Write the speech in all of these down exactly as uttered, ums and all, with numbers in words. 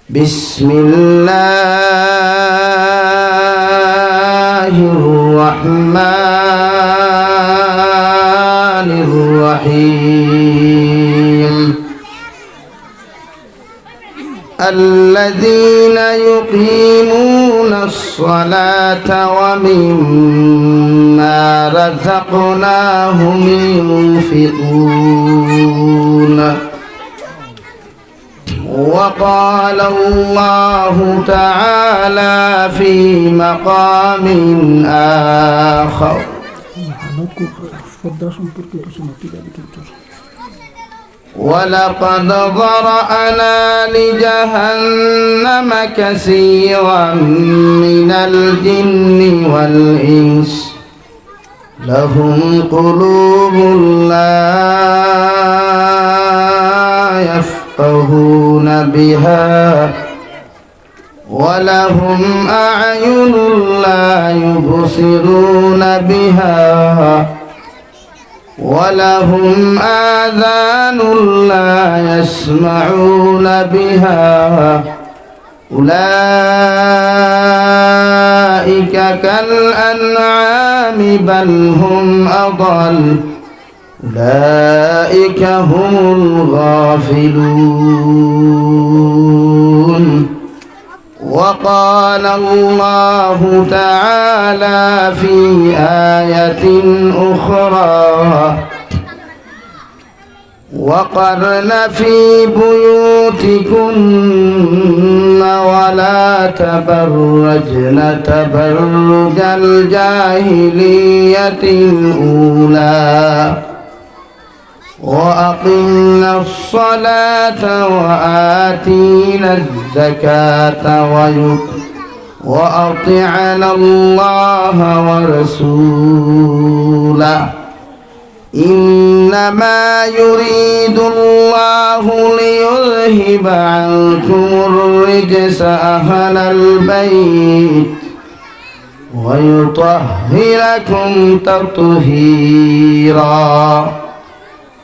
بسم الله الرحمن الرحيم. الذين يقيمون الصلاة ومما رزقناهم ينفقون. وقال الله تعالى في مقام آخر: ولقد ذرأنا لجهنم كثيرا من الجن والإنس لهم قلوب لا يفقهون بها ولهم أعين لا يبصرون بها ولهم آذان لا يسمعون بها أولئك كالأنعام بل هم أضل أولئك هم الغافلون. وقال الله تعالى في آية أخرى: وقرن في بيوتكن ولا تبرجن تبرج الجاهلية الأولى وأقمن الصلاة وآتين الزكاة ويط- وأطعن الله ورسوله إنما يريد الله ليذهب عنكم الرجس أهل البيت ويطهركم تطهيرا.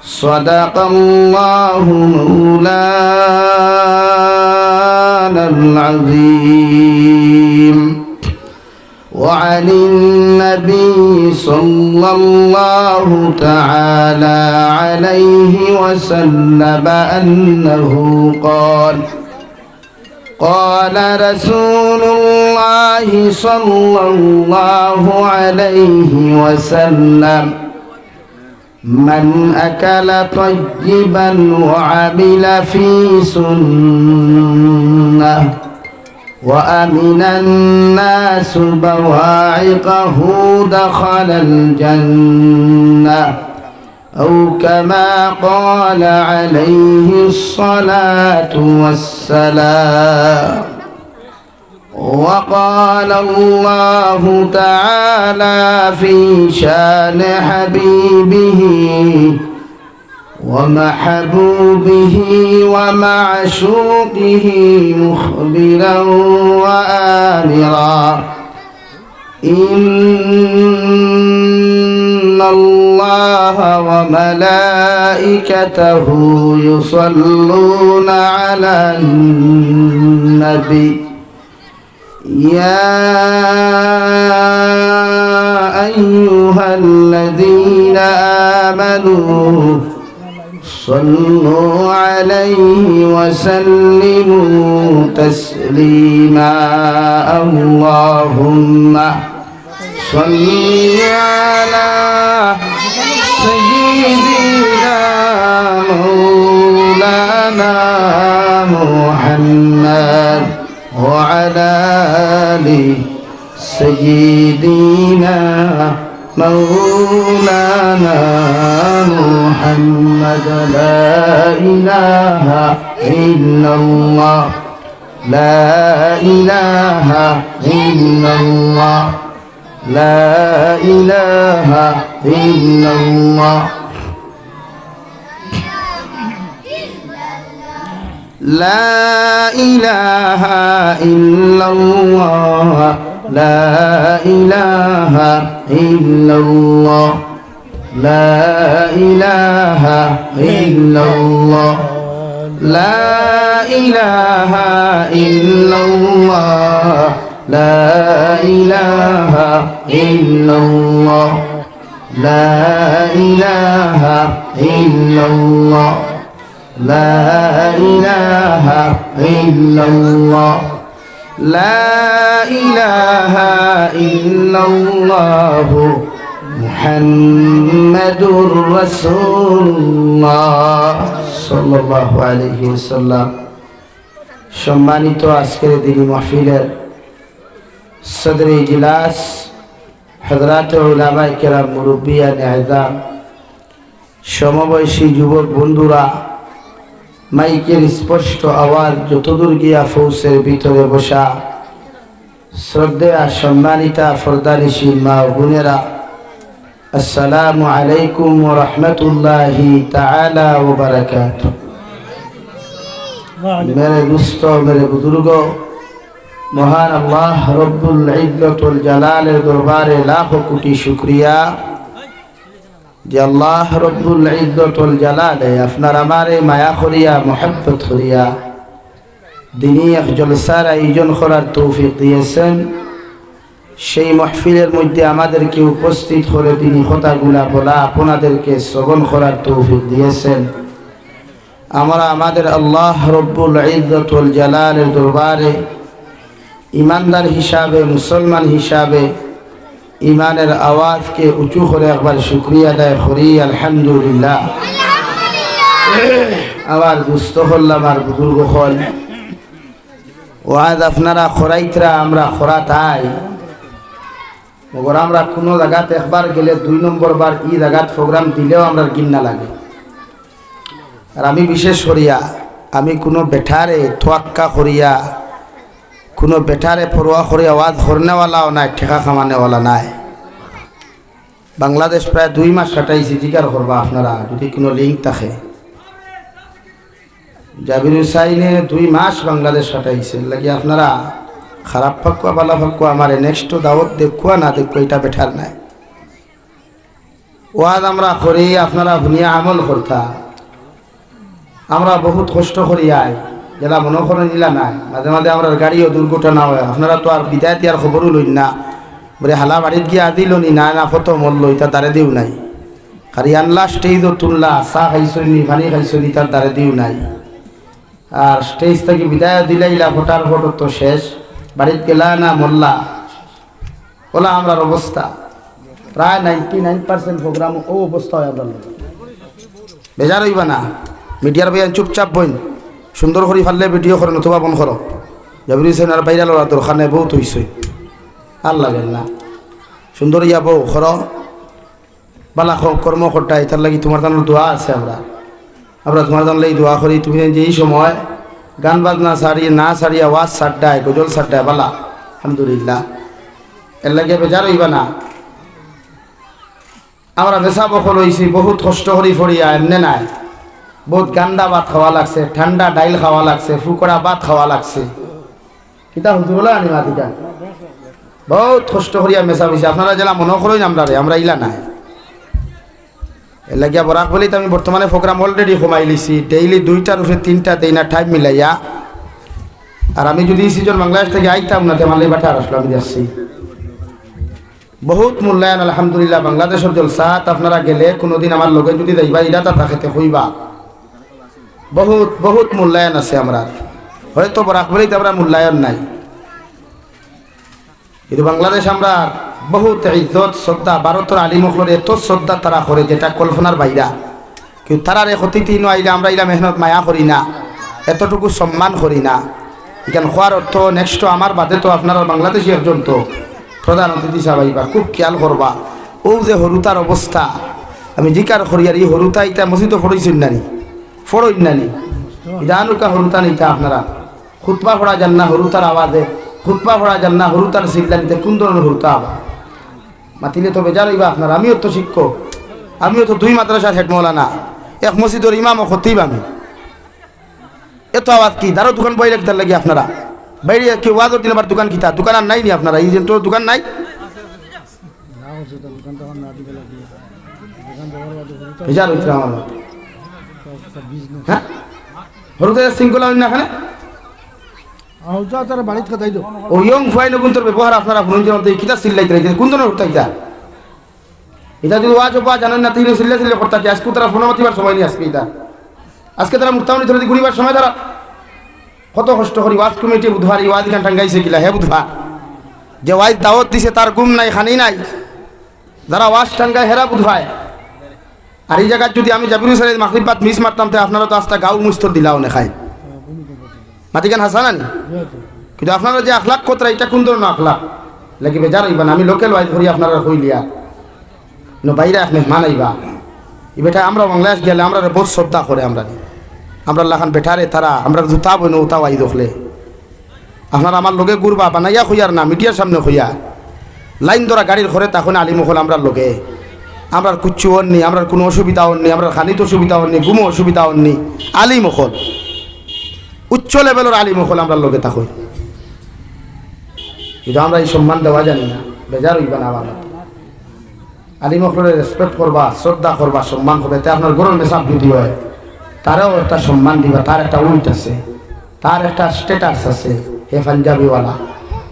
صدق الله مولانا العظيم. وعن النبي صلى الله تعالى عليه وسلم أنه قال: قال رسول الله صلى الله عليه وسلم: من أكل طيبا وعمل في سنة وأمن الناس بواعقه دخل الجنة أو كما قال عليه الصلاة والسلام. وقال الله تعالى في شان حبيبه ومحبوبه ومعشوقه مخبرا وآمرا: إن الله وملائكته يصلون على النبي، يا أيها الذين آمنوا صلوا عليه وسلموا تسليما. اللهم صل على سيدنا مولانا محمد وعلى آل سيدنا مولانا محمد. لا إله إلا الله، لا إله إلا الله، لا إله إلا الله. لا إله إلا الله، لا إله إلا الله، لا إله إلا الله. لا إله إلا الله، لا إله إلا الله، لا إله إلا الله، لا إله إلا الله، لا إله إلا الله، محمد رسول الله، صلى الله عليه وسلم। সম্মানিত আজকের দিনী মাহফিলের সদরে ইজলাস, হযরতে উলামায়ে কেরাম, মুরব্বিয়ানে আযম, সমবয়সী যুবক বন্ধুরা, মাইকের স্পষ্ট আওয়াজ যতদূর গিয়া পৌঁছের ভিতরে বসা শ্রদ্ধেয়া সম্মানিতা পর্দানিশীন মা ও বোনেরা, আসসালামু আলাইকুম ওয়া রাহমাতুল্লাহি তাআলা ওয়া বারাকাতুহু। মেরে দোস্ত, মেরে বুজুর্গ, মহান আল্লাহ রব্বুল ইজ্জত ওয়াল জালালের দরবারে লাখো কোটি শুকরিয়া যে আল্লাহ রব্বুল ইজ্জত ওয়াল জালালে আপনার আমারে মায়া করিয়া, মহব্বত করিয়া দিনী এক জলসার আয়োজন করার তৌফিক দিয়েছেন। সেই মাহফিলের মধ্যে আমাদেরকে উপস্থিত করে দিনী কথাগুলা বলা, আপনাদেরকে শ্রবণ করার তৌফিক দিয়েছেন। আমরা আমাদের আল্লাহ রব্বুল ইজ্জত ওয়াল জালালের দরবারে ইমানদার হিসাবে, মুসলমান হিসাবে ইমানের আওয়াজকে উঁচু করে একবার শুকরিয়া আদায় করি, আলহামদুলিল্লাহ। আমার দোস্ত অকল, আমার বুজুর্গ অকল, ওয়াজ আপনারা করাইতরা, আমরা করাইতাম। মগর আমরা কুনু জাগাত একবার গেলে দুই নম্বর বার ই জাগাত প্রোগ্রাম দিলেও আমরার ঘিন্না লাগে। আর আমি বিশেষ করিয়া, আমি কুনু বেটারে তোয়াক্কা করিয়া, কুনু বেটারে পরোয়া করিয়া ওয়াজ করনেওয়ালাও নায়, টেকা কামানেওয়ালা নায়। বাংলাদেশ প্রায় দুই মাস কাটাইছি, জিকার করবা আপনারা, যদি কুনু লিংক থাকে। জাবির হুসাইনে দুই মাস বাংলাদেশ কাটাইছে, এর লাগি আপনারা খারাপ পাক্কুয়া, বালা পাক্কুয়া, আমারে নেক্সট দাওয়াত দেখুয়া না দেখুয়া, ইটা বেটার নায়। ওয়াজ আমরা করি, আপনারা হুনিয়া আমল করতা। আমরা বহুত কষ্ট করি আই, যেলা মনো করইন ইলা নায়। মাঝে মাঝে আমরার গাড়িও দুর্ঘটনা অয়, আপনারা তো আর বিদায় দিয়ার খবরও লইন না। বলে, "হালা বাড়িত গিয়া আদিল নি না, না ফটো মরলো, ইতা তারে দিও নাই।" খালি আনলা স্টেজও তুললা, চা খাইছইন নি, পানি খাইছইন নি, তার তারে দিও নাই। আর স্টেজ থাকি বিদায় দিলাইলা, ফটার ফটো তো শেষ, বাড়িত গেলা না মরলা। ওলা আমরার অবস্থা, প্রায় নাইনটি নাইন পার্সেন্ট প্রোগ্রাম ও অবস্থা অয় আমরার লগে। বেজার অইবা না, মিডিয়ার ভাইয়াইন চুপচাপ বইন, সুন্দর করি পারলে ভিডিও করো, নতুবা বন্ধ করো। জাবির হুসেন আর বাইরা লড়া দরকার নাই, বহুত অইছে, আর লাগে না। সুন্দর ইয়া বউ করো, বালা ক-, কর্ম করতায়, ইতার লাগি তুমার তানর দোয়া আছে। আমরা, আমরা তুমার তানর লাগি দোয়া করি। তুমি যে ই সময় গান বাজনা ছাড়ি, না ছাড়িয়া ওয়াজ ছাড়তায়, গজল ছাড়তায়, বালা, আলহামদুলিল্লাহ। এর লাগি বেজার অইবা না। আমরা মেসাব অকল অইছি, বহুত কষ্ট করি পড়িয়া, এমনে নায়। বহুত গান্দা ভাত খাওয়া লাগছে, ঠান্ডা ডাইল খাওয়া লাগছে, ফুকরা ভাত খাওয়া লাগছে। কিতা হুজুর অলা আনি মাতিকা? বহুত কষ্ট করিয়া মেসাব অইছে। আপনারা যেলা মনো করইন আমরারে, আমরা ইলা নায়। এর লাগিয়া বরাক ভ্যালিত আমি বর্তমানে প্রোগ্রাম already কমাই লিছি, ডেইলি দুইটার উপরে তিনটা দেই না টাইম মিলাইয়া। আর আমি যদি ই সিজন বাংলাদেশ থাকি আইতাম না, তে আমার লাগি বাটার আসলো, আমি দেখছি। বহুত মূল্যায়ন, আলহামদুলিল্লাহ। বাংলাদেশর জলসাত আপনারা গেলে কুনুদিন আমার লগে যদি যাইবা, ইরাদা থাকে তে কইবা। বহুত, বহুত মূল্যায়ন আছে আমরার। হয়তো বরাক ভ্যালিত আমরার মূল্যায়ন নাই, কিন্তু বাংলাদেশ আমরার বহুত ইজ্জত, শ্রদ্ধা, ভারতর আলিম অকলর এত শ্রদ্ধা তারা করে, যেটা কল্পনার বাইরা। কিন্তু তারার এক অতিথি ইনো আইলে আমরা ইলা মেহনত মায়া করি না, এতটুকু সম্মান করি না। ইখান কওয়ার অর্থ, নেক্সট আমার বাদে তো আপনারা বাংলাদেশি একজন তো প্রধান অতিথি সাব আইবা, খুব খেয়াল করবা। অউ যে হুরুতার অবস্থা, আমি জিকার করি, আর ই হুরুতা ইতা মসজিদো পড়ছইন না নি, পড়ছইন না নি, ইতা আনুকা হুরুতা নি ইতা আপনারা। খুতবা পড়া যার না হুরুতার আওয়াজে, খুতবা পড়া যার না হুরুতার চিল্লানিতে, কুন ধরনর হুরুতা আবার? মাতিলে তো বেজার অইবা আপনারা। আমিও তো শিক্ষক, আমিও তো দুই মাদ্রাসার হেড মৌলানা, এক মসজিদর ইমাম ও খতিব আমি। এত আওয়াজ কি? দারো দোকান বইলা কিতার লাগি আপনারা? বাইরে কি ওয়াজর দিন আবার দোকান কিতা? দোকান আর নাই নি আপনারা? ই যে তো দোকান নাই? বেজার অইতরা আমার। হ্যাঁ? হরুতাইন শৃঙ্খলা অইন না কেনে? আউজা তারা বাড়িত কাটাই দেও। ও ইয়ং ফুয়াইন অগুন্তর ব্যবহার আপনারা হুনইন যে, কিতা চিল্লাইতরা, ইতা কুন ধরনর হরুতাইন ইতা? ইতা যদি ওয়াজ অবা জানইন না, তে ইনো চিল্লা চিল্লি করতা কিতা? আইজকু তারা ফোনো মাতিবার সময় নি আইজকু ইতা। আইজকু তারা মুক্তামণি ধরি ঘুরিবার সময় তারা কত কষ্ট করি ওয়াজ কমিটি বুধবার ই ওয়াজ ইখান টাঙ্গাইছে কিলা, হে বুধবার। যে ওয়াজ দাওয়াত দিছে তার ঘুম নাই, খানি নাই। যারা ওয়াজ টাঙ্গায় হেরা বুধবায়। আর ই জাগাত যদি আমি জাবির হুসেন মাগরিব বাদ মিস মারতাম, তে আপনারা তো আস্তা গাউ মুস্তর দিলা অনে খাই। মাতিখান হাছা না নি? কিন্তু আপনারা যে আখলাক করতরা, ইটা কুন ধরনর আখলাক? লাগি বেজার অইবা না, আমি লোকাল ওয়াজ করি আপনারারে কইলিয়ার। ইনো বাইরে এক মেহমান আইবা। ই বেটায় আমরা বাংলাদেশ গেলে আমরারে বউত শ্রদ্ধা করে আমরারে। আমরার লাখান বেটারে তারা, আমরার জুতা বইন উতা ওয়াজ অকলে। আপনারা আমার লগে ঘুরবা, বানাইয়া কইয়ার না, মিডিয়ার সামনে কইয়ার। লাইন ধরা গাড়ির ঘরে তখন আলিম অকল আমরার লগে। আমরার কুচ্ছু অর নি, আমরার কুনু অসুবিধা অর নি, আমরার খানিত অসুবিধা অর নি, ঘুমো অসুবিধা অর নি। আলিম অকল, উচ্চ লেভেলর আলিম অকল আমরার লগে থাকইন। কিন্তু আমরা ই সম্মান দেওয়া জানি না, বেজার অইবা না আমার। আলিম অকলরে রেসপেক্ট করবা, শ্রদ্ধা করবা, সম্মান করবা। এতে আপনার ঘরর মেসাব যদি অয়, তারেও একটা সম্মান দিবা, তার একটা weight আছে, তার একটা status আছে। হে পাঞ্জাবিওয়ালা,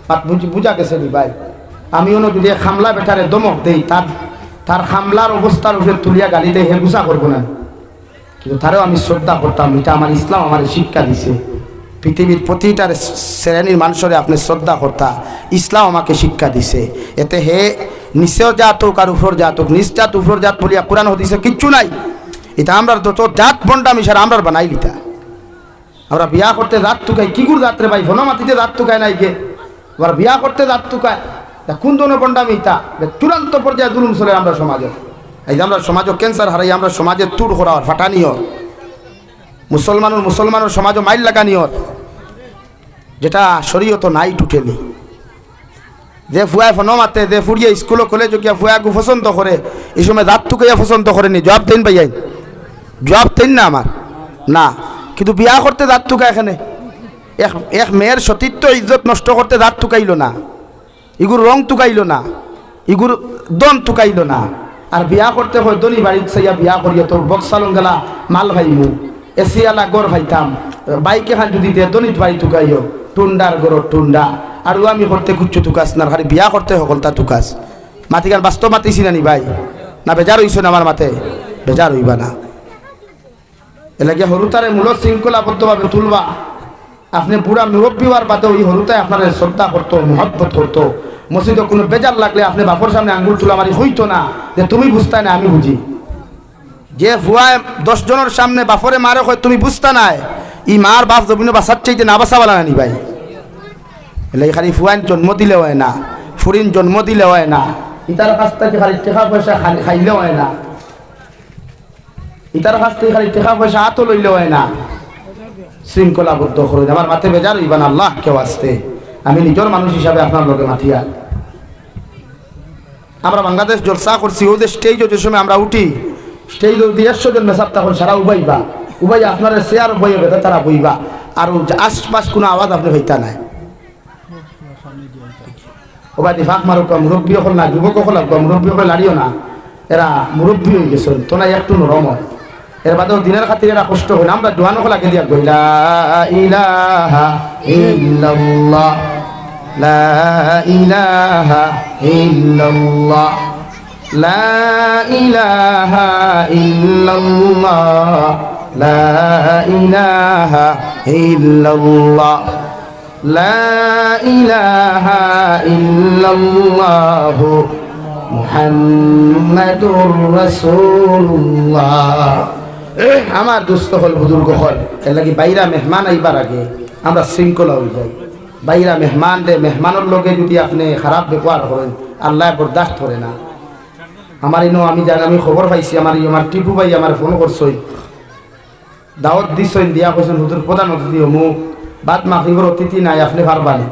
মাত বুঝ-, বুঝা গেছে নি ভাই? আমি অনো যদি এক খামলা বেটারে ধমক দেই, তার, তার খামলার অবস্থার উপরে তুলিয়া গালি দেই, হে গুসা করবো না? কিন্তু তারেও আমি শ্রদ্ধা করতাম, ইটা আমার ইসলাম আমারে শিক্ষা দিছে। পৃথিবীর প্রতিটা শ্রেণীর মানুষরে আপনে শ্রদ্ধা করতা, ইসলাম আমাকে শিক্ষা দিছে। এতে হে নিচের জাত অউক আর উপরর জাত অউক, নিচ জাত উপরর জাত বলিয়া কোরআন হাদিসে কিচ্ছু নাই। ইটা আমরার যত জাত ভন্ডামি সারা আমরার বানাইলিতা। আমরা বিয়া করতে জাত তুকাই, কিগুর জাত রে ভাই? ফোনো মাতিতে জাত তুকায় না ইগে। আবার বিয়া করতে জাত তুকায়। ইতা কুন ধরনর ভন্ডামি ইতা? ইতা চূড়ান্ত পর্যায়ে জুলুম চলের আমরার সমাজো। এই যে আমরার সমাজো cancer হারাই, আমরার সমাজে তুড় করা অর, ফাটানি অর। মুসলমানর, মুসলমানর সমাজো মাইর লাগানি অর। যেটা শরীয়তো নাই totally। যে ফুয়ায় ফোনো মাতে, যে ফুড়িয়ে স্কুলো কলেজো গিয়া ফুয়াগু পছন্দ করে, ই সময় জাত তুকাইয়া পছন্দ করে নি? জবাব দেইন ভাইয়াইন, জবাব দেইন না আমার? না। কিন্তু বিয়া করতে জাত তুকায় কেনে? এক, এক মেয়ের সতীত্ব ইজ্জত নষ্ট করতে জাত তুকাইলো না, ইগুর রং তুকাইলো না, ইগুর দন তুকাইলো না। আর বিয়া করতে কয় ধনী বাড়িত চাইয়া বিয়া করিয়া তোর বক্সালং গেলা মাল পাইমু, AC আলা ঘর পাইতাম, বাইক এখান যদি দে ধনীত বাড়ি তুকাইও, টুন্ডার ঘর টুন্ডা। আর ও আমি করতে কুচ্ছু তুকাস না, খালি বিয়া করতে হকলতা তুকাস। মাতিখান বাস্তব মাতিছি না নি ভাই? না বেজার অইছো না আমার মাতে? বেজার অইবা না। এলাগিয়া হরুতারে মূলত শৃঙ্খলাবদ্ধভাবে তুলবা। আপনে বুড়া মুরব্বি অওয়ার বাদে ওই হরুতায় আপনারে শ্রদ্ধা করতো, মহব্বত করতো। মসজিদো কুনু বেজার লাগলে আপনে বাপর সামনে আঙ্গুল তুলা মারি কইতো না যে, "তুমি বুঝতায় না, আমি বুঝি।" যে ফুয়ায় দশ জনর সামনে বাপরে মারে কয়, "তুমি বুঝতা নায়", ই মার বাপ জমিনো বাঁচার চাইতে না বাঁচা বালা না নি ভাই? এলে খালি ফুয়াইন জন্ম দিলে অয় না, ফুড়িন জন্ম দিলে অয় না, ইতার কাছ থাকি খালি টেকা পয়সা খালি খাইলে অয় না। ইতার কাছ থাকি খালি টেকা পয়সা আতো লইলে অয় না। শৃঙ্খলাবদ্ধ করইন। আমার মাতে বেজার অইবা না, আল্লাহকে ওয়াস্তে। আমি নিজর মানুষ হিসাবে আপনার লগে মাতিয়ার। আমরা বাংলাদেশ জলসা করছি, অউ যে স্টেজো যে সময় আমরা উঠি, স্টেজো যদি একশো জন মেসাব তখন সারা উবাইবা, উবাই আপনারে চেয়ার বইয়ে বেটা তারা বইবা, আর অউ যে আশপাশ কুনু আওয়াজ আপনে পাইতা নায়। ও বাদি ফাঁক মারুক্কা, মুরব্বি অকল না, যুবক অকল আউক্কা, মুরব্বি অকলে লাড়িও না, এরা মুরব্বি অইগেছইন, তো না একটু নরম অয়। এর বাদেও দিনর খাতিরে এরা কষ্ট অয় না, আমরা জোয়ান অকল আগে দিয়া কই, লা ইলাহা ইল্লাল্লাহ, লা ইলাহা ইল্লাল্লাহ, লা ইলাহা ইল্লাল্লাহ, লা ইলাহা ইল্লাল্লাহ। লা ইলাহা ইল্লাল্লাহু মুহাম্মাদুর রাসূলুল্লাহ। আমার দোস্ত অকল, বুজুর্গ অকল, এর লাগি বাইরা মেহমান আইবার আগে আমরা শৃঙ্খলা অই যাই। বাইরা মেহমানরে, মেহমানর লগে যদি আপনে খারাপ ব্যবহার করইন, আল্লায় বরদাস্ত করে না। আমার ইনো আমি জানি, আমি খবর পাইছি, আমার ই আমার টিপু ভাই আমারে ফোন করছইন, দাওয়াত দিছইন, দিয়া কইছইন, "হুজুর, প্রধান অতিথি অমুক, বাদ মাগরিবর অতিথি নাই, আপনে পারবা নি?"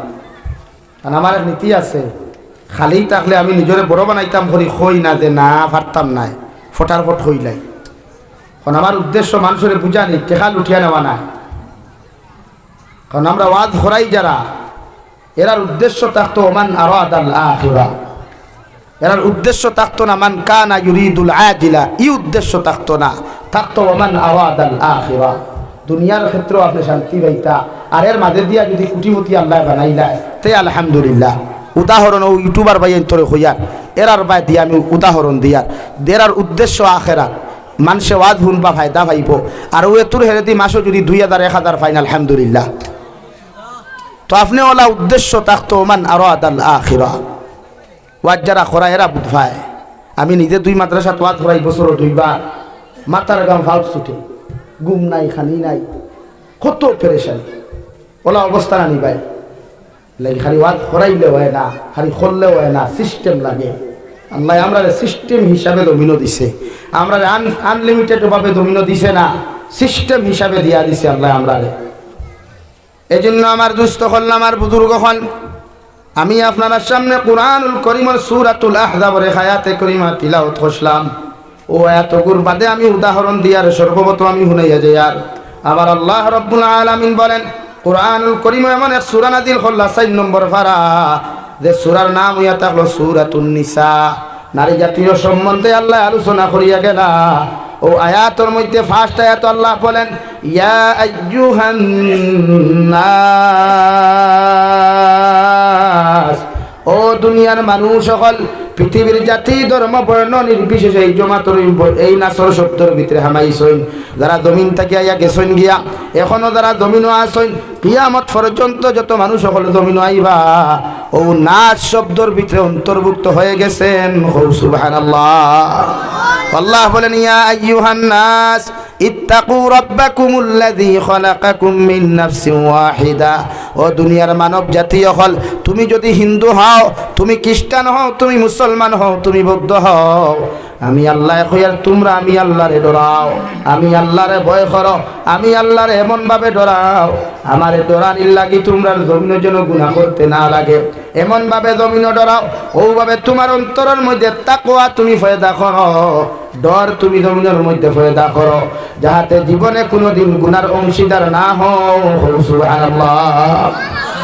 কারণ আমার এক নীতি আছে, খালি থাকলে আমি নিজরে বড় বানাইতাম করি, কই না যে না, পারতাম নায়, ফটার ফট কইলাই। কারণ আমার উদ্দেশ্য মানুষরে বুঝানি, টেকা লুটিয়া নেওয়া নায়। কারণ আমরা ওয়াজ করাই যারা, এরার উদ্দেশ্য থাকতো ওমান আরাদাল আখিরা। এরার উদ্দেশ্য থাকতো না মান কানা ইউরিদুল আজিলা, ই উদ্দেশ্য থাকতো না, থাকতো ওমান আরাদাল আখিরা। দুনিয়ার ক্ষেত্রেও আপনে শান্তি পাইতা। আর এর মাঝে দিয়া যুদি কুটিপতি আল্লায় বানাইলায়, তে আলহামদুলিল্লাহ। উদাহরণ অউ YouTuber ভাইয়াইন্তরে কইয়ার, এরার বায় দিয়া আমি উদাহরণ দিয়ার, এরার উদ্দেশ্য আখেরাত। মানষে ওয়াজ হুনবা, ফায়দা পাইবো। আর অউ এতুর হেরেদি মাসো যুদি দুই হাজার, এক হাজার পাইন, আলহামদুলিল্লাহ। তো আপনে অলা উদ্দেশ্য থাকতো, মান আরাদাল আখিরা। ওয়াজ যারা করায় এরা বুঝ পায়। আমি নিজে দুই মাদ্রাসাত ওয়াজ করাই বছরো দুইবার, মাথার ঘাম ফাউত ছুটে, ঘুম নাই, খানি নাই, কত পেরেশানি। অলা অবস্থা না নি ভাই? লাগি খালি ওয়াজ করাইলে অয় না, খালি করলে অয় না, system লাগে। আল্লায় আমরারে system হিসাবে জমিনো দিছে, আমরারে আন-, unlimited ভাবে জমিনো দিছে না, system হিসাবে দিয়া দিছে আল্লায় আমরারে। এজন্য আমার দুস্ত অকল, আমার বুজুর্গ অকল, আমি আপনারার সামনে কুরআনুল করিমর সূরাতুল আহজাবর এক আয়াতে করিমা তিলাওয়াত করছিলাম। অউ আয়াতগুর বাদে আমি উদাহরণ দিয়ার সর্বপ্রথম আমি হুনাইয়া যাইয়ার। আবার আল্লাহ রাব্বুল আলামিন বলেন, কুরআনুল করিমো এমন এক সূরা নাজিল করলা, চাইর নম্বর পারা, যে সূরার নাম অইয়া থাকলো সূরাতুন নিসা। নারী জাতির সম্বন্ধে আল্লায় আলোচনা করিয়া গেলা। অউ আয়াতর মধ্যে first আয়াতো আল্লায় বলেন, ইয়া আইয়ুহান নাস, ও দুনিয়ার মানুষ অকল, পৃথিবীর জাতি, ধর্ম, বর্ণ নির্বিশেষে এই জমাতর, এই নাসর শব্দর ভিতরে হামাইছইন। যারা জমিন থাকি আইয়া গেছইন গিয়া, এখনো যারা জমিনো আছইন, কিয়ামত পর্যন্ত যত মানুষ অকল জমিনো আইবা, অউ নাস শব্দর ভিতরে অন্তর্ভুক্ত হয়ে গেছেন। কও সুবহানাল্লাহ। আল্লায় বলেন, ইয়া আইয়ুহান নাস, ইত্তাকু রাব্বাকুমুল্লাযী খালাকাকুম মিন নাফসিন ওয়াহিদা। ও দুনিয়ার মানব জাতি অকল, তুমি যুদি হিন্দু হও, তুমি খ্রিস্টান হও, তুমি মুসলমান হও, তুমি বৌদ্ধ হও, আমি আল্লায় কইয়ার তুমরা আমি আল্লারে ডরাও, আমি আল্লারে ভয় করো, আমি আল্লারে এমন ভাবে ডরাও, আমারে ডরানির লাগি তুমরার জমিনো যেন গুনা করতে না লাগে। এমন ভাবে জমিনো ডরাও, অউ ভাবে তুমার অন্তরর মধ্যে তাকওয়া তুমি পয়দা করো, ডর তুমি জমিনর মধ্যে পয়দা করো, যাহাতে জীবনে কুনুদিন গুনার অংশীদার না হও। কও সুবহানাল্লাহ।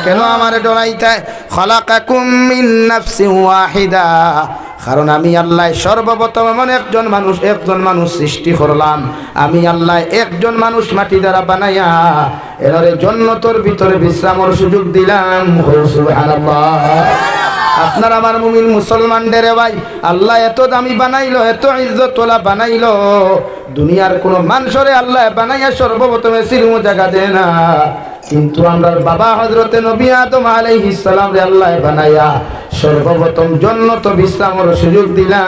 কেন আমারে ডরাইতায়? খালাকাকুম মিন নাফসিন ওয়াহিদা। কারণ আমি আল্লায় সর্বপ্রথম এমন একজন মানুষ, একজন মানুষ সৃষ্টি করলাম। আমি আল্লায় একজন মানুষ মাটি দ্বারা বানাইয়া এরারে জন্নতর ভিতরে বিশ্রামর সুযোগ দিলাম। কও সুবহানাল্লাহ। আপনার আমার মুমিন মুসলমান ডেরে ভাই, আল্লায় এত দামি বানাইলো, এত ইজ্জতওয়ালা বানাইলো, দুনিয়ার কুনু মানষরে আল্লায় বানাইয়া সর্বপ্রথম এসির উমো জাগা দেয় না। কিন্তু আমরার বাবা হযরতে নবী আদম আলাইহিস সালামরে আল্লায় বানাইয়া সর্বপ্রথম জন্নতো বিশ্রামর সুযোগ দিলা।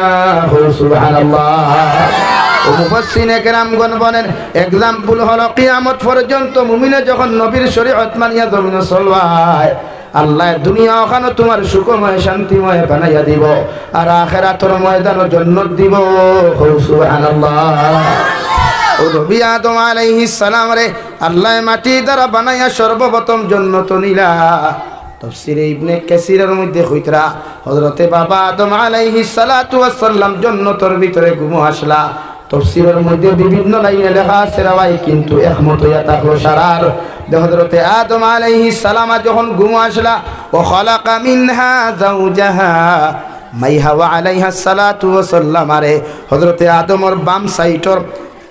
কও সুবহানাল্লাহ। ও মুফাসসিরিনে কেরামগণ বলেন, example হলো কিয়ামত পর্যন্ত মুমিনে যখন নবীর শরীয়ত মানিয়া জমিনো চলবায়, আল্লায় দুনিয়া অখানো তুমার সুখময় শান্তিময় বানাইয়া দিবো, আর আখেরাতর ময়দানো জন্নত দিবো। কও সুবহানাল্লাহ। ও নবী আদম আলাইহিস সালামরে আল্লায় মাটি দ্বারা বানাইয়া সর্বপ্রথম জন্নতো নিলা। তফসিরে ইবনে কাসিরর মধ্যে কইতরা, হযরতে বাবা আদম আলাইহিস সালাতু ওয়াস সালাম জন্নতর ভিতরে ঘুমো আছলা। তফসিরর মধ্যে বিভিন্ন লাইনে লেখা আছে রে ভাই, কিন্তু একমত অইয়া থাকলো সারার যে হযরতে আদম আলাইহিস সালাম যখন ঘুমো আছলা, ওয়া খালাকা মিনহা যাওজাহা, মাই হাওয়া আলাইহাস সালাতু ওয়াস সালামরে হযরতে আদমর বাম সাইডর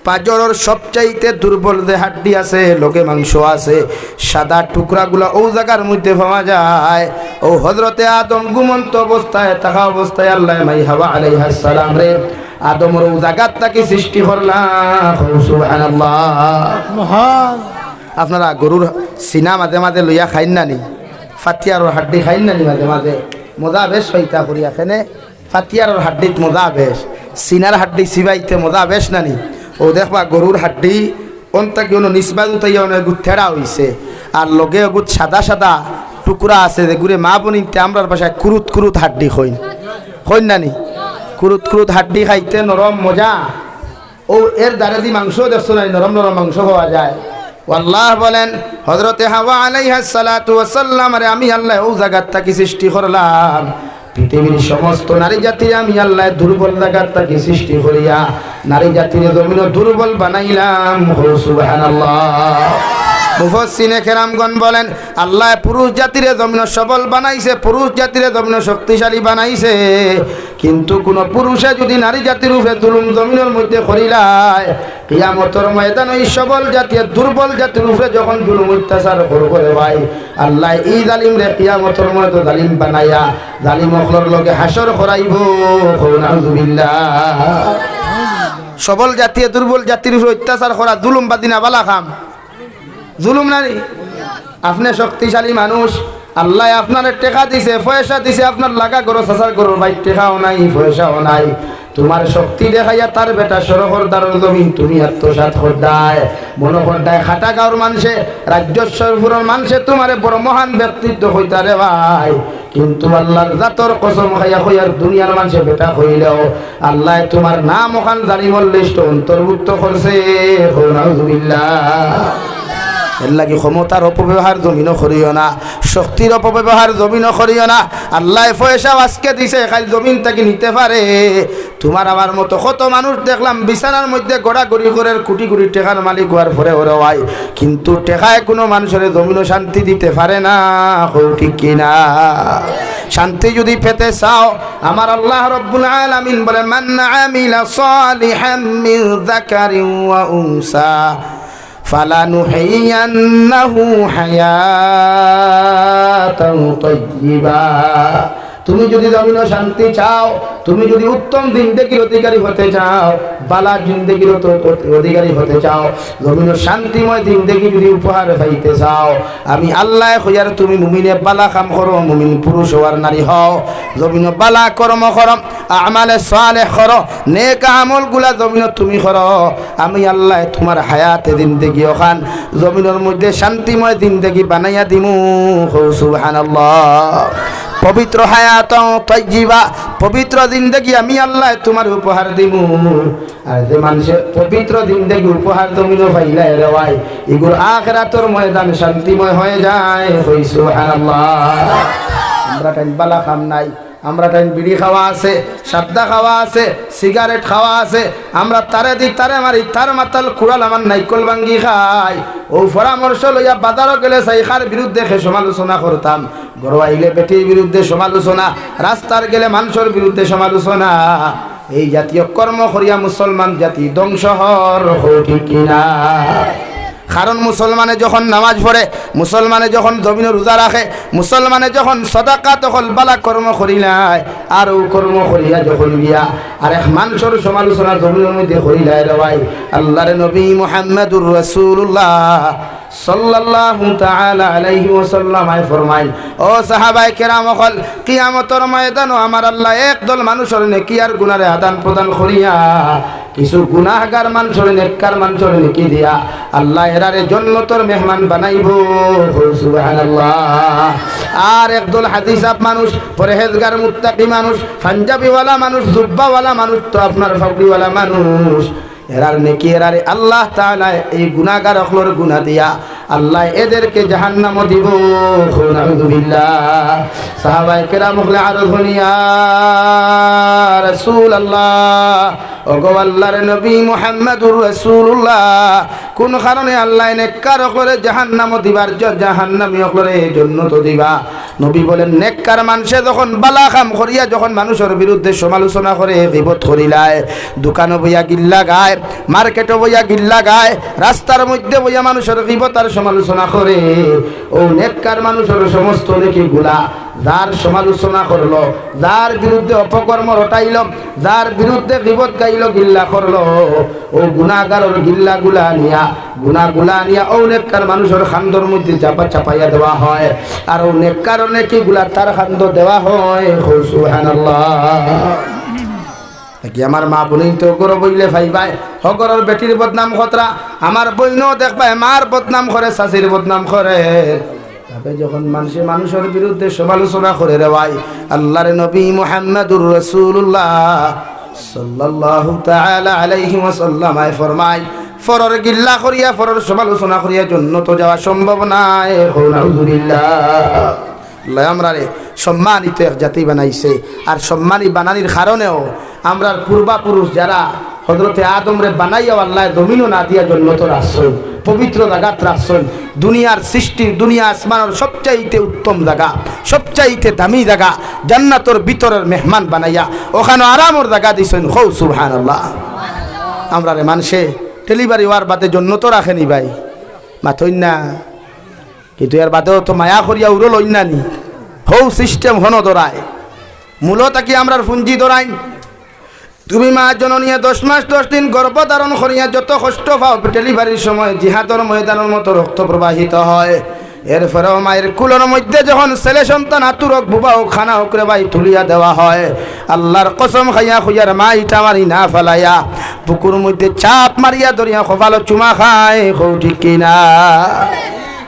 পাজরর সবচাইতে দুর্বল যে হাড্ডি আছে, লগে মাংস আছে, সাদা টুকরাগুলা অউ জাগার মধ্যে পাওয়া যায়। অউ হযরতে আদম ঘুমন্ত অবস্থায়, থাকা অবস্থায় আল্লায় মাই হাওয়া আলাইহাস সালামরে আদমর অউ জাগাত থাকি সৃষ্টি করলা। কও সুবহানাল্লাহ। মহান। আপনারা গরুর সিনা মাঝে মাঝে লইয়া খাইন না নি? ফাতিয়ারর হাড্ডি খাইন না নি মাঝে মাঝে? মজা বেশ পাইতা করিয়া কেনে? ফাতিয়ারর হাড্ডিত মজা বেশ, সিনার হাড্ডি চিবাইতে মজা বেশ না নি? অউ দেখবা গরুর হাড্ডি অন থাকি অনো নিচবায়দি উঠাইয়া অনো এগুত তেড়া অইছে, আর লগে এগুত সাদা সাদা টুকরা আছে, যেগুরে মা-বইনিন্তে আমরার ভাষায় কুরুত কুরুত হাড্ডি কইন, কইন না নি? কুরুত কুরুত হাড্ডি খাইতে নরম মজা। অউ এর ধারেদি মাংস দেখছো না নি, নরম নরম মাংস পাওয়া যায়। ও আল্লায় বলেন, হযরতে হাওয়া আলাইহাস সালাতু ওয়াস সালামরে আমি আল্লায় অউ জাগাত থাকি সৃষ্টি করলাম। পৃথিবীর সমস্ত নারী জাতিরে আমি আল্লায় দুর্বল জাগাত থাকি সৃষ্টি করিয়া নারী জাতিরে জমিনো দুর্বল বানাইলাম। কও সুবহানাল্লাহ। মুফাসসিরিনে কেরামগণ বলেন, আল্লায় পুরুষ জাতিরে জমিনো সবল বানাইছে, পুরুষ জাতিরে জমিনো শক্তিশালী বানাইছে, কিন্তু কুনু পুরুষে যুদি নারী জাতির উপরে জুলুম জমিনর মধ্যে করিলায়, কিয়ামতর ময়দানো ই সবল জাতিয়ে দুর্বল জাতির উপরে যখন জুলুম অত্যাচার করবো রে ভাই, আল্লায় ই জালিমরে কিয়ামতর ময়দানো জালিম বানাইয়া জালিম অকলর লগে হাশর করাইবো। কও নাউজুবিল্লাহ। সবল জাতিয়ে দুর্বল জাতির উপরে অত্যাচার করা জুলুমবাজি না বালা কাম? জুলুম না নি? আপনে শক্তিশালী মানুষ, আল্লায় আপনারে টেকা দিছে, পয়সা দিছে, আপনার লাগা ঘরো চাচার ঘরর ভাইর টেকাও নাই, পয়সাও নাই। তুমার শক্তি দেখাইয়া তার বেটা সড়কর ধারর জমিন তুমি আত্মসাৎ কররায়, মনো কররায় খাটা গাঁওর মানষে, রাজ্যর সর্বপুরর মানষে তুমারে বড় মহান ব্যক্তিত্ব কইতা রে ভাই। কিন্তু আল্লার জাতর কসম খাইয়া কইয়ার, দুনিয়ার মানষে বেটা কইলেও আল্লায় তুমার নাম অখান জালিমর লিস্টো অন্তর্ভুক্ত করছে। কও নাউজুবিল্লাহ। এরলাগি ক্ষমতার অপব্যবহার জমিনো করিও না, শক্তির অপব্যবহার জমিনো করিও না। আল্লায় পয়সাও আজকে দিছে, কাইল জমিন থাকি নিতে পারে। তুমার আমার মতো কত মানুষ দেখলাম বিছানার মধ্যে গড়াগড়ি করের, কুটি কুটি টেকার মালিক অওয়ার পরেও রে ভাই, কিন্তু টেকায় কুনু মানষরে জমিনো শান্তি দিতে পারে না। কও ঠিক কি না? শান্তি যুদি পেতে চাও, আমার আল্লাহ রব্বুল আলামিন বলে, من عمل صالحا من ذكر أو أنثى فلنحيينه حياة طيبة। তুমি যুদি জমিনো শান্তি চাও, তুমি যুদি উত্তম জিন্দেগির অধিকারী হতে চাও, বালা জিন্দেগির অত-, অত-, অধিকারী হতে চাও, জমিনো শান্তিময় জিন্দেগি যুদি উপহার পাইতে চাও, আমি আল্লায় কইয়ার তুমি মুমিনে বালা কাম করো, মুমিন পুরুষ হও আর নারী হও, জমিনো বালা কর্ম করো, আমালে সালেহ করো, নেক আমলগুলা জমিনো তুমি করো, আমি আল্লায় তুমার হায়াতে জিন্দেগি অখান জমিনর মধ্যে শান্তিময় জিন্দেগি বানাইয়া দিমু। কও সুবহানাল্লাহ। পবিত্র হায়াতাও তাইয়্যিবা, পবিত্র জিন্দেগি আমি আল্লায় তুমার উপহার দিমু। আর যে মানষে পবিত্র জিন্দেগি উপহার জমিনো পাইলায় রে ভাই, ইগুর আখেরাতর ময়দান শান্তিময় হয়ে যায়। কও সুবহানাল্লাহ। আমরা টাইম বালা কাম নাই, আমরা টাইম বিড়ি খাওয়া আছে, সাদ্দা খাওয়া আছে, সিগারেট খাওয়া আছে, আমরা তারে দি তারে মারি, তার মাতাল কুড়াল আমার নাইকল ভাঙ্গি খাই। অউ পরামর্শ লইয়া বাজারো গেলে চাই কার বিরুদ্ধে কে সমালোচনা করতাম, ঘরো আইলে বেটির বিরুদ্ধে সমালোচনা, রাস্তার গেলে মানষর বিরুদ্ধে সমালোচনা। এই জাতীয় কর্ম করিয়া মুসলমান জাতি ধ্বংস হর, কও ঠিক কি না? কারণ মুসলমানে যখন নামাজ পড়ে, মুসলমানে যখন জমিনো রোজা রাখে, মুসলমানে যখন সদাকাত অকল বালা কর্ম করিলায়, আর অউ কর্ম করিয়া যখন গিয়া আরেক মানষর সমালোচনা জমিনর মধ্যে করিলায় রে ভাই, আল্লার নবী মুহাম্মাদুর রাসূলুল্লাহ সাল্লাল্লাহু তাআলা আলাইহি ওয়াসাল্লাম আয় ফরমাইন, ও সাহাবায়ে কেরাম অকল, কিয়ামতর ময়দানো আমার আল্লায় একদল মানষর নেকি আর গুনারে আদান প্রদান করিয়া কিছু গুনাহগার মানষরে নেককার মানষরে নেকি দিয়া আল্লায় এরারে জন্নতর মেহমান বানাইবো। কও সুবহানাল্লাহ। আর একদল হাজি সাব মানুষ, পরহেজগার মুত্তাকি মানুষ, পাঞ্জাবিওয়ালা মানুষ, জুব্বাওয়ালা মানুষ, তো আপনার পাগড়িওয়ালা মানুষ, এরার নেকি এরারে আল্লাহ তাআলায় এই গুনাহগার অকলর গুনা দিয়া আল্লায় এদেরকে জাহান্নামো দিবো। কও নাউজুবিল্লাহ। সাহাবায়ে কেরাম অকলে আরজ করইন, ইয়া রাসূলুল্লাহ, ওগো আল্লার নবী মুহাম্মাদুর রাসূলুল্লাহ, কুন কারণে আল্লায় নেককার অকলরে জাহান্নামো দিবার, জ-, জাহান্নামী অকলরে জন্নতো দিবা? নবী বলেন, নেককার মানষে যখন বালা কাম করিয়া যখন মানষর বিরুদ্ধে সমালোচনা করে, গীবত করিলায়, দোকানো বইয়া গিল্লা গায়, মার্কেটো বইয়া গিল্লা গায়, রাস্তার মধ্যে বইয়া মানষর গীবত আর সমালোচনা করে, অউ নেককার মানষর সমস্ত নেকিগুলা যার সমালোচনা করলো, যার বিরুদ্ধে অপকর্ম রটাইলো, যার বিরুদ্ধে গীবত গাইলো, গিল্লা করলো, অউ গুনাহগারর গিল্লাগুলা আনিয়া, গুনাগুলা আনিয়া অউ নেককার মানষর কান্দর মধ্যে চাপা চাপাইয়া দেওয়া হয়, আর অউ নেককারর নেকিগুলা তার কান্দো দেওয়া হয়। কও সুবহানাল্লাহ। দেখি আমার মা বইন তো ঘরো বইলে পাইবায়, হগরর বেটির বদনাম কররা, আমার বইনও দেখবায় মার বদনাম করে, চাচির বদনাম করে। তবে যখন মানষে মানষর বিরুদ্ধে সমালোচনা করে রে ভাই, আল্লার নবী মুহাম্মাদুর রাসূলুল্লাহ সাল্লাল্লাহু তাআলা আলাইহি ওয়াসাল্লাম আয় ফরমাইন, পরর গিল্লা করিয়া, পরর সমালোচনা করিয়া জন্নতো যাওয়া সম্ভব নায়। কও নাউজুবিল্লাহ। আল্লায় আমরারে সম্মানিত এক জাতি বানাইছে। আর সম্মানী বানানির কারণেও আমরার পূর্বাপুরুষ যারা হযরতে আদমরে বানাইয়াও আল্লায় জমিনো না দিয়া জন্নতর আশ্রয়, পবিত্র জাগাত রাখছইন। দুনিয়ার সৃষ্টির, দুনিয়া আসমানর সবচাইতে উত্তম জাগা, সবচাইতে দামি জাগা, জান্নাতর ভিতরর মেহমান বানাইয়া অখানো আরামর জাগা দিছইন। কও সুবহানাল্লাহ। আমরারে মানষে ডেলিভারি অওয়ার বাদে জন্নতো রাখে নি ভাই, মাতইন না। কিন্তু এর বাদেও তো মায়া করিয়া উরো লইন না নি। হউ সিস্টেম হনো ধরায়। মূল থাকি আমরার পুঞ্জি ধরাইন। তুমি মা জননীয়ে দশ মাস দশ দিন গর্ভ ধারণ করিয়া যত কষ্ট পাও, ডেলিভারির সময় জিহাদর ময়দানর মতো রক্ত প্রবাহিত হয়। এরপরেও মায়ের কুলর মধ্যে যখন ছেলে সন্তান আতুর হোক, বুবা হোক, কানা হোক রে ভাই, তুলিয়া দেওয়া হয়, আল্লাহর কসম খাইয়া কইয়ার মা ইটা মারি না ফালাইয়া বুকুর মধ্যে চাপ মারিয়া ধরিয়া কপালো চুমা খায়। কও ঠিক কি না?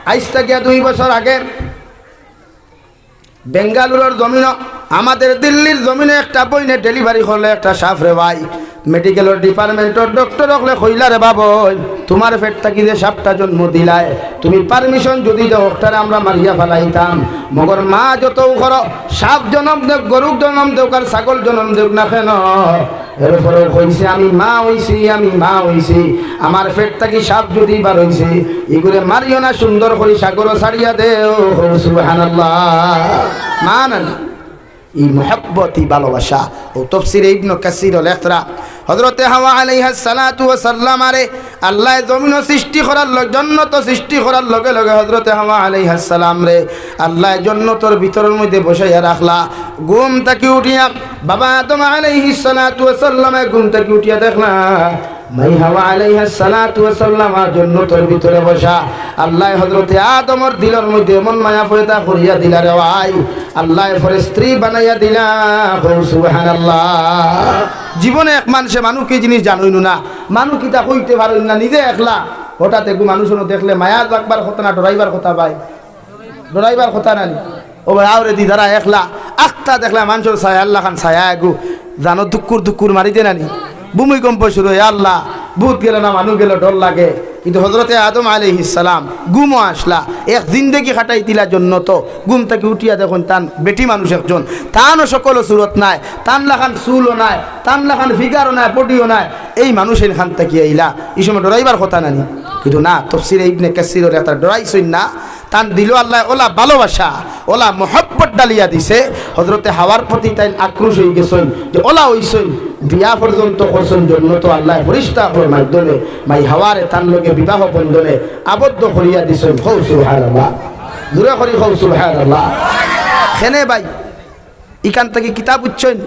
আইজ থাকিয়া দুই বছর আগে বেঙ্গালুরুর জমিনো, আমাদের দিল্লির জমিনো একটা বইনে ডেলিভারি করলে একটা সাফ রে ভাই। মেডিকেলর ডিপার্টমেন্টর ডক্টর অকলে কইলা, "রে বাবা, তুমার পেট থাকি যে সাফটা জন্ম দিলায়, তুমি পারমিশন যদি দেও, অকটারে আমরা মারিয়া ফালাইতাম।" মগর মা যতউ করো, সাফ জনম দেউক, গরুক জনম দেউক, আর ছাগল জনম দেউক না কেন, এরপরেও কইছে, "আমি মা অইছি, আমি মা অইছি, আমার পেট থাকি সাফ যদি বার অইছে, ইগুরে মারিও না, সুন্দর করি সাগরো ছাড়িয়া দেও।" কও সুবহানাল্লাহ। মা না, না, ই মুহাব্বত, ই ভালোবাসা। ও তফসিরে ইবনে কাসিরো লেখরা, হযরতে হাওয়া আলাইহাস সালাতু ওয়াস সালামারে আল্লায় জমিনো সৃষ্টি করার লগে, জন্নতো সৃষ্টি করার লগে লগে হযরতে হাওয়া আলাইহাস সালামরে আল্লায় জন্নতর ভিতরর মধ্যে বসাইয়া রাখলা। ঘুম থাকি উঠিয়া বাবা আদম আলাইহিস সালাতু ওয়াস সালামে ঘুম থাকি উঠিয়া দেখলা, মাই হাওয়া আলাইহাস সালাতু ওয়াস সালাম আর জন্নতর ভিতরে বসা। আল্লায় হযরতে আদমর দিলর মধ্যে এমন মায়া পয়দা করিয়া দিলা রে ভাই, আল্লায় পরে স্ত্রী বানাইয়া দিলা। কও সুবহানাল্লাহ। জীবনে এক মানষে মানু কি জিনিস জানইন না, মানু কিতা কইতে পারইন না, নিজে একলা। হঠাৎ এগু মানুষ অনো দেখলে মায়া লাগবার কথা না, ডরাইবার কথা ভাই? ডরাইবার কথা না নি? ও ভাই, আওরে দি তারা একলা, আখতা দেখলা মানষর ছায়া, আল্লাহ খান ছায়া এগু, জানো দুক্কুর দুক্কুর মারি দে না নি? ভূমিকম্প শুরু অয়, আল্লাহ, ভূত গেল না মানু গেল, ডর লাগে। কিন্তু হযরতে আদম আলাইহিস সালাম ঘুমো আসলা, এক জিন্দেগি কাটাই দিলা জন্নতো, ঘুম থাকি উঠিয়া দেখইন তান বেটি মানুষ একজন, তানও সকল সুরত নাই, তান লাখান চুলও নাই, তান লাখান ফিগারও নাই, বডিও নাই, এই মানুষ এইন খান থাকি আইলা, ই সময় ডরাইবার কথা না নি? কিন্তু না, তফসিরে ইবনে কাসিরর একটা ডরাইছইন না, তান দিলো আল্লায় ওলা ভালোবাসা, ওলা মহব্বত ডালিয়া দিছে। হযরতে হাওয়ার প্রতি তাইন আক্রোশ অইগেছইন যে ওলা অইছইন, বিয়া পর্যন্ত করছইন জন্নতো আল্লায় ফিরিস্তা অকলর মাধ্যমে। মাই হাওয়ারে তান লগে বিবাহ বন্ধনে আবদ্ধ করিয়া দিছইন। কও সুবহানাল্লাহ। জোরে করি কও সুবহানাল্লাহ। কেনে ভাই, ইখান থাকি কিতা বুঝছইন?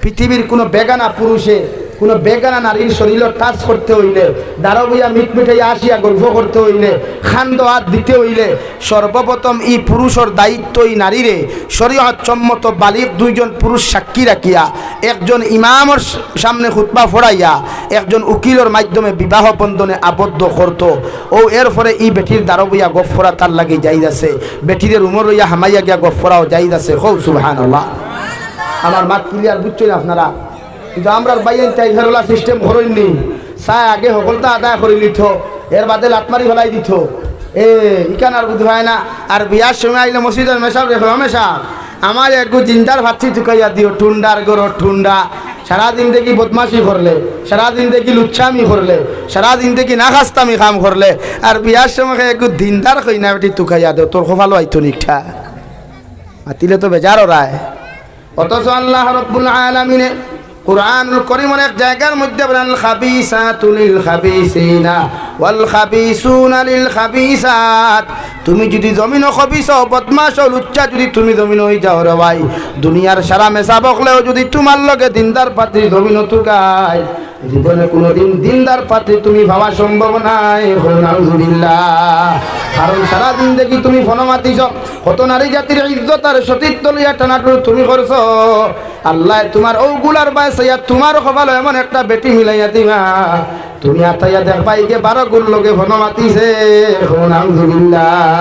পৃথিবীর কুনু বেগানা পুরুষে কুনু বেগানা নারীর শরীলো touch করতে অইলে, দাঁড় বইয়া মিটমিটাইয়া আসিয়া গল্প করতে অইলে, কান্দো আত দিতে অইলে, সর্বপ্রথম ই পুরুষর দায়িত্ব ই নারীরে শরীয়ত সম্মত বালিগ দুইজন পুরুষ সাক্ষী রাখিয়া, একজন ইমামর স-, সামনে খুতবা পড়াইয়া, একজন উকিলর মাধ্যমে বিবাহ বন্ধনে আবদ্ধ করতো। ও এরপরে ই বেটির দাঁড় বইয়া গফ করা তার লাগি জায়েজ আছে, বেটিরে রুমো লইয়া হামাইয়া গিয়া গফ করাও জায়েজ আছে। কও সুবহানাল্লাহ। আমার মাত clear বুঝছইন আপনারা? কিন্তু আমরার ভাইয়াইন্তে ইতার ওলা system করইন নি। চায় আগে হকলতা আদায় করি লিতো, এর বাদে লাত মারি ফালাই দিতো। এ, ইখান আর বুঝ পায় না। আর বিয়ার সময় আইলে মসজিদর মেসাবরে কয়, "ও মেসাব, আমারে এগু জিন্দার পাত্রী তুকাইয়া দিও, ঠুন্ডার ঘরর ঠুন্ডা। সারা জিন্দেগি বদমাশি করলে, সারা জিন্দেগি লুচ্চামি করলে, সারা জিন্দেগি নাখাস্তামি কাম করলে, আর বিয়ার সময় এগু দিনদার কইনা বেটি তুকাইয়া দেও, তোর কপালো আইতো নি ইটা।" মাতিলে তো বেজার অরায়। অথচ আল্লাহ রাব্বুল আলামিনে কুরআনুল করিমর এক জাগার মধ্যে বলেন, "আল খাবিসাতু লিল খাবিসিনা ওয়াল খাবিসুনা লিল খাবিসাত।" তুমি যুদি জমিনো খবিস অও, বদমাশ অও, লুচ্চা যুদি তুমি জমিনো অই যাও রে ভাই, দুনিয়ার সারা মেসাব অকলেও যুদি তুমার লগে দিনদার পাত্রী জমিনো তুকায়, জীবনে কুনুদিন দিনদার পাত্রী তুমি পাওয়া সম্ভব নায়। কও নাউজুবিল্লাহ। কারণ সারা জিন্দেগি তুমি ফনো মাতিছ, কত নারী জাতির ইজ্জত আর সতীত্ব লইয়া টানাটুনি তুমি করছ। আল্লায় তুমার অউ গুলার বায় চাইয়া তুমার কপালো এমন একটা বেটি মিলাইয়া দিবা, তুমি আতাইয়া দেখবা ইগে বারো গুর লগে ফনো মাতিছে। কও নাউজুবিল্লাহ।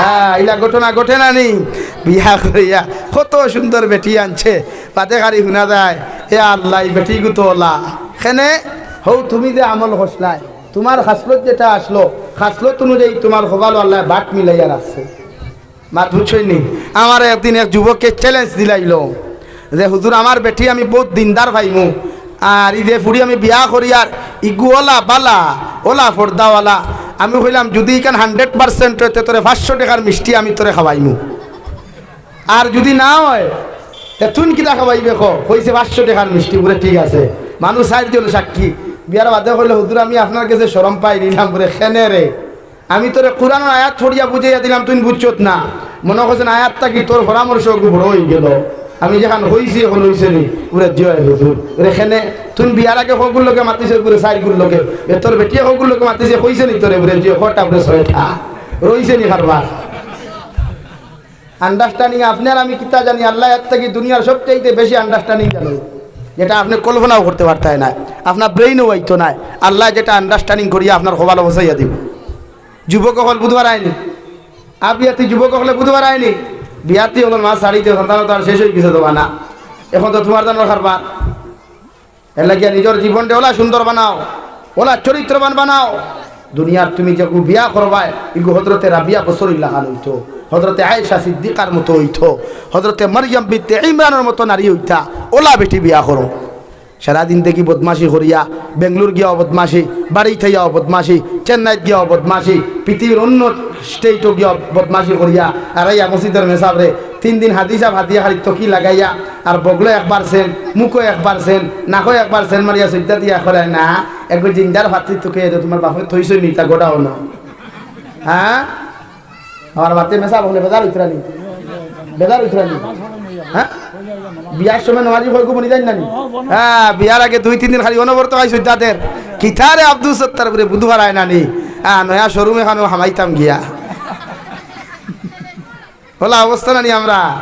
আহ, ইলা ঘটনা ঘটে না নি? বিয়া করিয়া কত সুন্দর বেটি আনছে, বাদে খালি হুনা যায়, "এ আল্লাহ, ই বেটিগু তো অলা।" কেনে? হউ তুমি যে আমল করছলায়, তুমার খাসলত যেটা আছলো, খাসলত অনুযায়ী তুমার কপালো আল্লায় বাট মিলাইয়া রাখছে। মাত বুঝছইন নি? আমারে একদিন এক যুবকে challenge দিলাইলো যে, "হুজুর, আমার বেটি আমি বউত দিনদার পাইমু, আর ই যে ফুড়ি আমি বিয়া করিয়ার, ইগু অলা বালা, অলা পর্দাওয়ালা।" আমি কইলাম, "যুদি ইখান hundred percent অয়, তে তোরে পাঁচশো টেকার মিষ্টি আমি তোরে খাওয়াইমু, আর যুদি না অয়, তে তুইন কিতা খাওয়াইবে ক?" কইছে, "পাঁচশো টেকার মিষ্টি।" বুলে, "ঠিক আছে।" মানুষ চাইরজন সাক্ষী। বিয়ার বাদে কইলো, "হুজুর, আমি আপনার গেছে শরম পাই নিলাম।" বুলে, "কেনে রে?" "আমি তোরে কুরআনর আয়াত পড়িয়া বুঝাইয়া দিলাম, তুই বুঝছত না। মনো করছইন আয়াত থাকি তোর পরামর্শ অগু বড় অইগেলো। আমি যেখান কইছি অখন অইছে নি?" বুলে, "জি অয় হুজুর।" বুলে, "কেনে তুই বিয়ার আগে কগুর লগে মাতিছস?" বুলে, "চাইরগুর লগে।" "এ তোর বেটিয়ে কগুর লগে মাতিছে, কইছে নি তোরে?" বুলে, "জি অয়।" "কয়টা?" বুলে, "ছয়টা।" রইছে নি কারবার? Understanding আপনে আর আমি কিতা জানি, আল্লায় এর থাকি দুনিয়ার সবচাইতে বেশি understanding জানইন, যেটা আপনে কল্পনাও করতে পারতায় নায়, আপনার brain-ও আইতো নায়। আল্লায় যেটা understanding করিয়া আপনার কপালো বসাইয়া দিবো। যুবক অকল বুঝ পারায় নি, আ বিয়াতি যুবক অকলে বুঝ পারায় নি, বিয়াতি অকল মাত ছাড়ি দেও, সন্তান তো আর শেষ অইগেছে তো বানা, অখন তো তুমার জানোর কারবার। এর লাগিয়া নিজর জীবনরে অলা সুন্দর বানাও, অলা চরিত্রবান বানাও। দুনিয়ার তুমি যেগু বিয়া করবায়, ইগু হজরতে রাবিয়া বসরির লাখান অইতো, হজরতে আয়েশা সিদ্দিকার মতো অইতো, হজরতে মরিয়ম বিনতে ইমরানর মতো নারী অইতা, অলা বেটি বিয়া করো। সারা জিন্দেগি বদমাশি করিয়া, বেঙ্গলোর গিয়াও বদমাশি, বাড়িত থাইয়াও বদমাশি, চেন্নাইত গিয়াও বদমাশি, পৃথিবীর অন্য state-ও গিয়াও বদমাশি করিয়া, আর আইয়া মসজিদর মেসাবরে তিন দিন হাদিসা ভাতিয়া খালি তকি লাগাইয়া, আর বগলো একবার সেন, মুখো একবার সেন, নাকো একবার সেন মারিয়া সইদ্দা দিয়া করায় না, একবার জিন্দার ফাত্তি তুকে, এটা তুমার বাপে থইছে নি, তা গোডাউনো। হ্যাঁ? আমার বাতে মেসাব অকলে বেজার অইতরা নি? বেজার অইতরা নি? হ্যাঁ? বিয়ার সময় নমাজি কয়গু বনি যাইন না নি? হ্যাঁ, বিয়ার আগে দুই তিন দিন খালি অনবরত খাই সইদ্দাদের। কিতারে আব্দুল সত্তার বুলে বুধবার আয় না নি? হ্যাঁ, নয়া শোরুম এখানো হামাইতাম গিয়া। অলা অবস্থা না নি আমরা?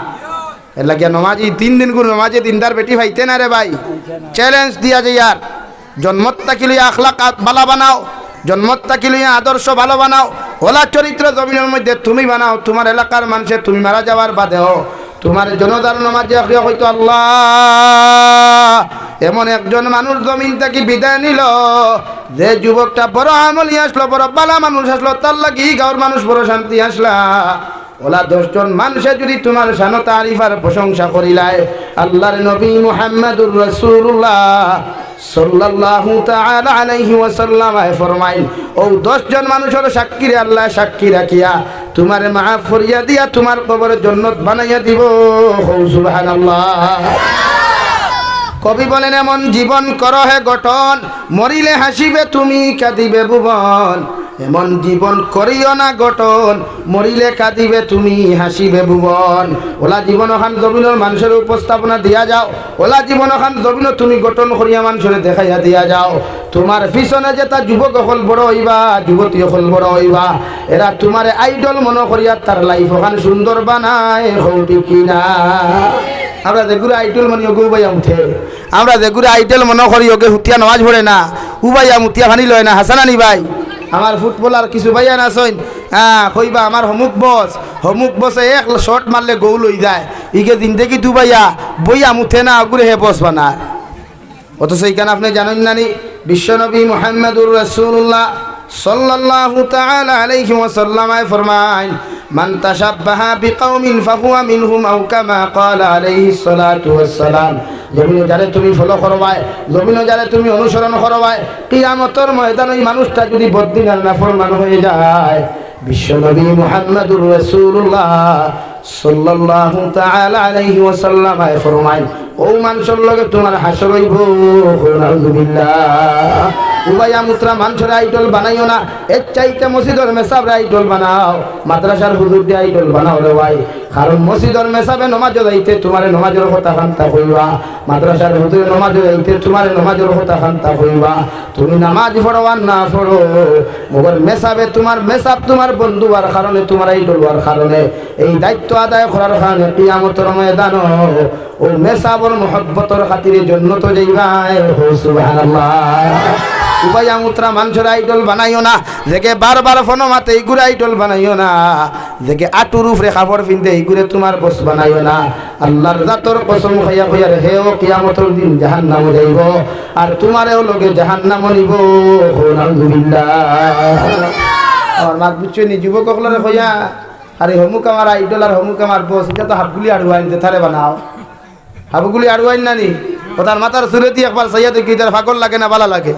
এর লাগিয়া নমাজি, তিন দিন গুলো নমাজে দিনদার বেটি পাইতে না রে ভাই। Challenge দিয়া যাইয়ার, জন্মত থাকি লইয়া আখলাক আ-, বালা বানাও, জন্মত থাকি লইয়া আদর্শ ভালো বানাও, অলা চরিত্র জমিনর মধ্যে তুমি বানাও। তুমার এলাকার মানষে তুমি মারা যাওয়ার বাদেও তুমার জানাজার নমাজে আখরিয়া কইতো, "আল্লাহ, এমন একজন মানুষ জমিন থাকি বিদায় নিলো, যে যুবকটা বড় আমলি আছলো, বড় বালা মানুষ আছলো, তার লাগি গাঁওর মানুষ বড় শান্তি আছলা।" অলা দশ জন মানষে যুদি তুমার শানো তারিফ আর প্রশংসা করিলায়, আল্লাহর নবী মুহাম্মাদুর রাসূলুল্লাহ সাল্লাল্লাহু তাআলা আলাইহি ওয়াসাল্লাম আয় ফরমাইন, অউ দশ জন মানুষর সাক্ষীরে আল্লায় সাক্ষী রাখিয়া তুমারে মাফ করিয়া দিয়া তুমার কবর জন্নত বানাইয়া দিবো। কও সুবহানাল্লাহ। কবি বলেন, "এমন জীবন করো হে গঠন, মরিলে হাসিবে তুমি, কাঁদিবে ভুবন।" এমন জীবন করিও না গঠন, মরিলে কাঁদিবে তুমি, হাসিবে ভুবন। অলা জীবন অখান জমিনর মানষরে উপস্থাপনা দিয়া যাও, অলা জীবন অখান জমিনো তুমি গঠন করিয়া মানষরে দেখাইয়া দিয়া যাও। তুমার পিছনে যেতা যুবক অকল বড় অইবা, যুবতী অকল বড় অইবা, এরা তুমারে idol মনো করিয়া তার life অখান সুন্দর বানায়, কও ঠিক কি না? আমরা যেগুরে idol মনি অগু উবাইয়া মুতে, আমরা যেগুরে idol মনো করি, অগে হুতিয়া নমাজ পড়ে না, উবাইয়া মুতিয়া পানি লয় না, হাছা না নি ভাই? আমার footballer কিছু ভাইয়াইন আছইন, হ্যাঁ, কইবা, "আমার হমুক boss, হমুক boss-এ এক shot মারলে goal অই যায়।" ইগে জিন্দেগিত উবাইয়া বইয়া মুতে না, অগুরে হে boss বানায়। অথচ ইখান আপনে জানইন না নি, বিশ্বনবী মুহাম্মাদুর রাসূলুল্লাহ সাল্লাল্লাহু তাআলা আলাইহি ওয়াসাল্লাম আয় ফরমাইন, "মান তাশাব্বাহা বিকাওমিন ফাহুয়া মিনহুম, আও কামা ক্বালা আলাইহিস সালাতু ওয়াস সালাম।" জমিনো যারে তুমি follow করবায়, জমিনো যারে তুমি অনুসরণ করবায়, কিয়ামতর ময়দানো ই মানুষটা যুদি বদদিন আর নাফরমান অই যায়, বিশ্বনবী মুহাম্মাদুর রাসূলুল্লাহ সাল্লাল্লাহু তাআলা আলাইহি ওয়াসাল্লাম আয় ফরমাইন, "অউ মানষর লগে তুমার হাশর অইবো।" নাউজুবিল্লাহ। উবাইয়া মুতরা মানষরে idol বানাইও না, এর চাইতে মসজিদর মেসাবরে idol বানাও, মাদ্রাসার হুজুররে idol বানাও রে ভাই। কারণ মসজিদর মেসাবে নমাজো যাইতে তুমারে নমাজর কথা খান্তা কইবা, মাদ্রাসার হুজুরে নমাজো যাইতে তুমারে নমাজর কথা খান্তা কইবা। তুমি নমাজ পড়ো আর না পড়ো, মগর মেসাবে তুমার, মেসাব তুমার বন্ধু অওয়ার কারণে, তুমার idol অওয়ার কারণে, এই দায়িত্ব আদায় করার কারণে কিয়ামতর ময়দানো অউ মেসাবর মহব্বতর খাতিরে জন্নতো যাইবায়। কও সুবহানাল্লাহ। উবাইয়া মুতরা মানষরে idol বানাইও না, যেগে বারবার ফোনো মাতে ইগুরে idol বানাইও না, যেগে আটুর উপরে কাপড় পিন্দে ইগুরে তুমার boss বানাইও না। আল্লাহর জাতর কসম খাইয়া কইয়ার, হেও কিয়ামতর দিন জাহান্নামো যাইবো, আর তুমারেও লগে জাহান্নামো নিবো। কও নাউজুবিল্লাহ। আমার মাত বুঝছইন নি? যুবক অকলরে কইয়া আরে হমুক আমার আইডল আর হমুক আমার বস, ইটা তো হাবগুলি আড়ুয়াইন, যেতারে বানাও। হাবগুলি আড়ুয়াইন না নি? ও তার মাথার চুলেদি একবার চাইয়া দেখি, ইতার পাগল লাগে না বালা লাগে?